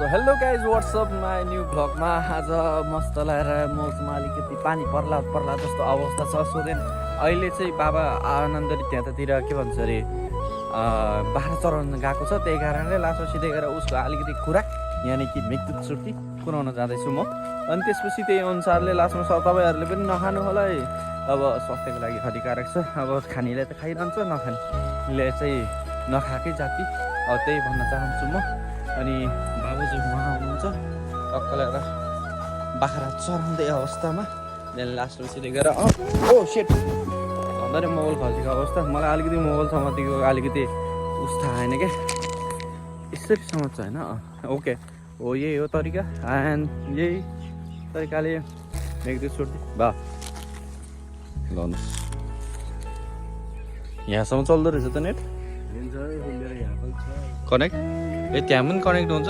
So hello guys what's up my new भ्लगमा आज मस्त लगाएर मोजमा अलिकति पानी पर्ला पर्ला जस्तो अवस्था छ। सो देन अहिले चाहिँ बाबा आनन्दले त्यतातिर के भन्छ अरे बाख्रा चराउन गएको छ। त्यही कारणले लास्टमा सिधै गएर उसको अलिकति खुराक यानि कि मेघदूत सुर्ती कुराउन जाँदैछु म। अनि त्यसपछि त्यही अनुसारले लास्टमा तपाईँहरूले पनि नखानु होला है, अब स्वास्थ्यको लागि हानिकारक छ। अब खानेले त खाइरहन्छ, नखानेले चाहिँ नखाएकै जाति, अब त्यही भन्न चाहन्छु म। अनि बाबु चाहिँ उहाँ हुनुहुन्छ टक्क ल्याएर बाख्रा चराउँदै अवस्थामा लास्टमा सिधै गएर ओ सेट भन्दा मोबाइल खसेको अवस्था। मलाई अलिकति मोबाइल समातिको अलिकति उस थाहा होइन क्या, यसरी समात्छ होइन। ओके हो, यही हो तरिका एन्ड यही तरिकाले मेघदूत सुर्ती बा गर्नुहोस्। यहाँसम्म चल्दो रहेछ त नेट कनेक्ट, ए त्यहाँ पनि कनेक्ट हुन्छ।